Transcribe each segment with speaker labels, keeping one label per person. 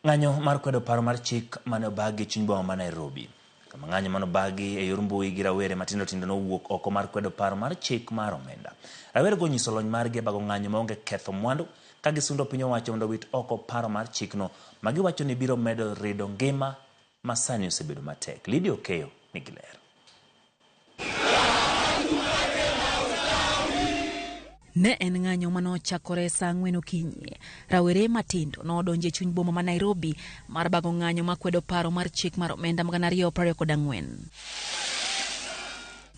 Speaker 1: Ng'anyo mar kwedo paro mar chik mane obagi e chuny boma ma Nairobi. Kama ng'anyo mane obagi e yor mbui gi rawere matindo tindo nowuok oko mar kwedo paro mar chik mar omenda. Rawerego onyiso lony margi e bago ng'anyo maonge ketho mwandu ka gisundo piny owacho mondo owit oko paro mar chikno ma giwacho ni biro medo rido ngima ma sani osebedo matek. Lydia Okeyo nigi ler.
Speaker 2: Ne en ng'anyo mane ochakore saa ang'wen okinyi. Rawere matindo nodonjo e chuny boma ma Nairobi mar bago ng'anyo makwedo paro mar chik mar omenda mag 2024.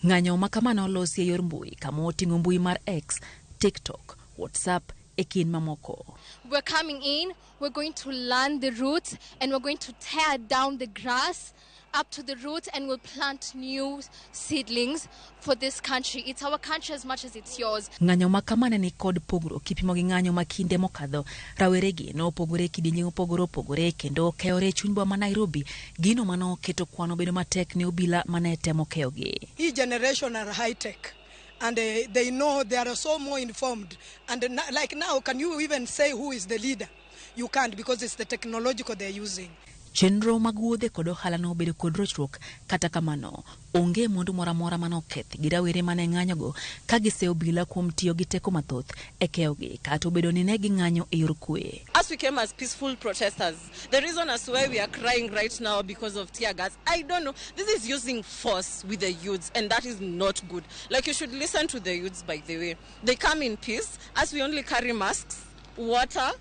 Speaker 2: Ng'anyo ma kama nolosi e yor mbui kama oting'o mbui mar X, TikTok, WhatsApp e kind mamoko.
Speaker 3: We're coming in, we're going to learn the roots and we're going to tear down the grass up to the roots and we'll plant new seedlings for this country. It's our country as much as it's yours.
Speaker 2: Ng'anyo ma kama ne ni kod pogruok kipimo gi ng'anyo ma kinde mokadho. Raweregi nopogore e kidienje mopogore opogore kendo keyore e chuny boma ma Nairobi, gino mane oketo kwan obedo matek ne obila mane temo keyogi.
Speaker 4: Hii generation are high tech and they know they are so more informed and like now can you even say who is the leader? You can't because it's the technological they're using.
Speaker 2: Chenro mag wuodhe kod ohala nobedo kod rochruok, kata kamano, onge mwandu moro amora mane oketh gi rawere mane ng'anyogo ka giseyo obila kuom tiyo gi teko mathoth e keyogi kata obedo ni ne ging'anyo e yor kwe.
Speaker 5: As we came as peaceful protesters, the reason as why we are crying right now because of tear gas, I don't know. This is using force with the youths and that is not good. Like you should listen to the youths, by the way. They come in peace, as we only carry masks, water.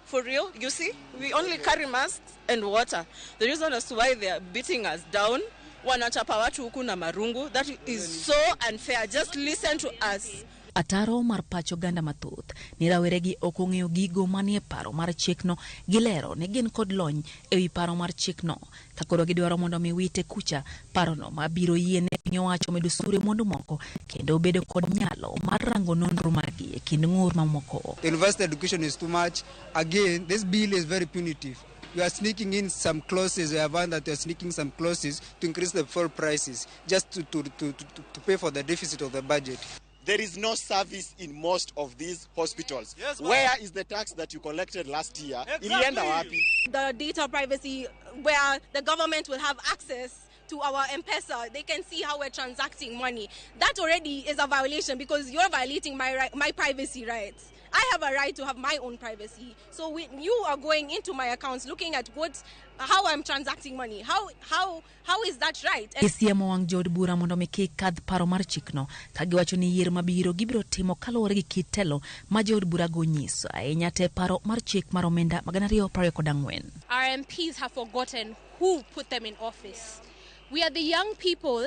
Speaker 5: For real, you see, we only carry masks and water. The reason as to why they are beating us down, wanachapa watu huku na marungu, that is so unfair. Just listen to us.
Speaker 2: Ataro mar pach oganda mathoth ni raweregi ok ong'eyo gigo manie paro mar chikno gilero ni gin kod lony e wi paro mar chikno ka koro gidwaro mondo mi wite kucha parono ma biro yiene piny owacho medo osuru e mwandu moko kendo bedo kod nyalo mar rango nonro margi e kind ng'ur mamoko.
Speaker 6: The university education is too much. Again, this bill is very punitive. We are sneaking in some clauses. We have found that we are sneaking some clauses to increase the fuel prices just to pay for the deficit of the budget.
Speaker 7: There is no service in most of these hospitals. Yes, where is the tax that you collected last year? Exactly. Ilienda wapi?
Speaker 8: The data privacy where the government will have access to our M-Pesa. They can see how we're transacting money. That already is a violation because you're violating my right, my privacy rights. I have a right to have my own privacy. So when you are going into my accounts looking at how I'm transacting money, how is that right? And
Speaker 2: Gisiemo wang' jood bura mondo mi kik kadh paro mar chikno ka giwacho ni yiero mabiro gibiro timo kaluwore gi kit telo ma jood burago onyiso ahinya te paro mar chik mar omenda mag 2024.
Speaker 3: Our MPs have forgotten who put them in office. We are the young people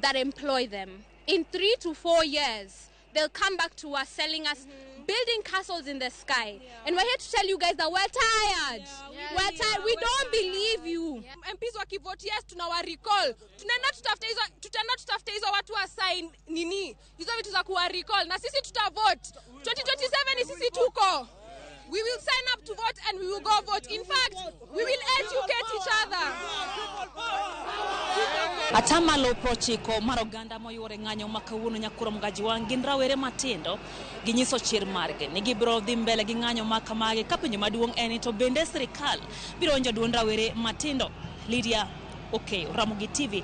Speaker 3: that employ them. In 3 to 4 years, they'll come back to us selling us, building castles in the sky. And we're here to tell you guys that we're tired. We're tired. We don't believe you.
Speaker 9: MPs wakivote yes, tunawa recall. Tunaenda tutafute hizo, tutaenda tutafute hizo watu wa sign nini? Hizo vitu za kuwa recall. Na sisi tutavote. 2027 ni sisi tuko. We will sign up to vote and we will go vote. In fact, we will educate each other.
Speaker 2: Atamalo 90 mar oganda moyuore ng'anyo ma kawuono nyakuro mgaji wang' gin rawere matindo ginyiso chir margi ni gibiro dhi mbele gi ng'anyo ma kamagi ka penjo maduong' en ni to bende sirikal biro winjo duond rawere matindo. Lydia Okeyo, Ramogi TV.